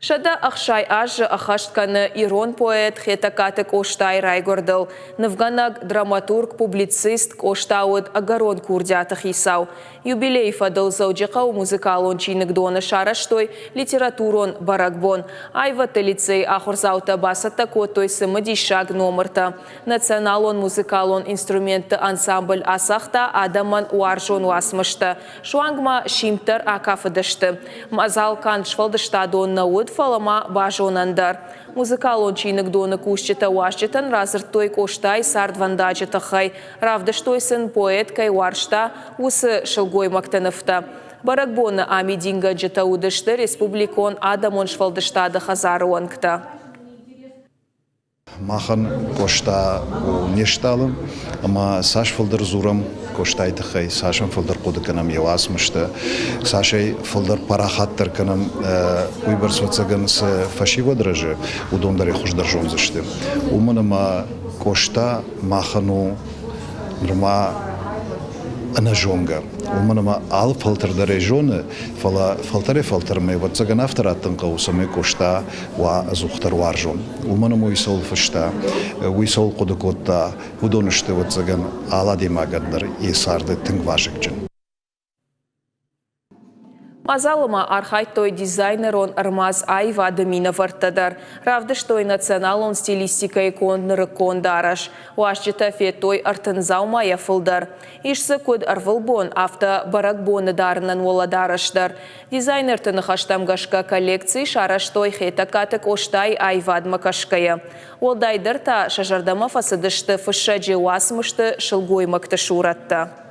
160 азы ӕххӕст кӕны ирон поэт Хетӕгкаты Къостайы райгуырдыл. Нывгӕнӕг, драматург, публицист Къоста уыд ӕгӕрон курдиаты хицау. Юбилейы фӕдыл Дзӕуджыхъӕуы музыкалон чиныгдоны сарӕзтой литературон бӕрӕгбон. Аивӕдты лицейы ахуырдзаутӕ бацӕттӕ кодтой цымыдисаг номыртӕ. Националон музыкалон инструментты ансамбль ацагъта адӕмӕн уарзон уацмыстӕ. Суанг ма симд дӕр акафыдысты. Мадзал канд сфӕлдыстадон нӕ уыд, фӕлӕ ма базонӕн дӕр. Музыкалон чиныгдоны кусджытӕ уазджытӕн радзырдтой Къостайы цардвӕндаджы тыххӕй, равдыстой сын, поэт кӕй уарзта, уыцы сылгоймӕгты нывтӕ. Бӕрӕгбоны амидингӕнджытӕ уыдысты республикон адӕмон сфӕлдыстады хӕдзары уӕнгтӕ. Махӕн Къоста у не стъалы, ӕмӕ цас фылдӕр дзурӕм Къостайы тыххӕй, цас ӕм фылдӕр хъуыды кӕнӕм йӕ уацмыстӕ, цас ӕй фылдӕр парахатдӕр кӕнӕм, уыйбӕрц ӕвӕццӕгӕн цы фӕсивӕд рӕзы, уыдон дӕр ӕй хуыздӕр зондзысты. Уымӕн ӕмӕ Къоста махӕн у нырма ӕнӕзонгӕ. Уымӕн ӕмӕ алы фӕлтӕр дӕр ӕй зоны, фӕлӕ фӕлтӕрӕй-фӕлтӕрмӕ ӕвӕццӕгӕн афтӕ раттын хъӕуы, цӕмӕй Къоста уа ӕдзухдӕр уарзон. Уымӕн ӕмӕ уый цӕуыл фыста, уый цӕуыл хъуыды кодта, уыдон сты, ӕвӕццӕгӕн, алы адӕймагӕн дӕр йӕ царды тынг вазыгджын. Мадзалы ма архайдтой дизайнерон ӕрмадз аивады минӕвӕрттӕ дӕр. Равдыстой националон стилистикӕйы конд нырыккон дарӕс. Уазджытӕ федтой 30 дзаумайӕ фылдӕр. Ис дзы куыд ӕрвылбон, афтӕ бӕрӕгбоны дарынӕн уӕлӕдарӕс дӕр. Дизайнерты ныхӕстӕм гӕсгӕ коллекци сарӕзтой Хетӕгкаты Къостайы аивадмӕ кӕсгӕйӕ. Уӕлдайдӕр та сӕ зӕрдӕмӕ фӕцыдысты фыссӕджы уацмысты сылгоймӕгты сурӕттӕ.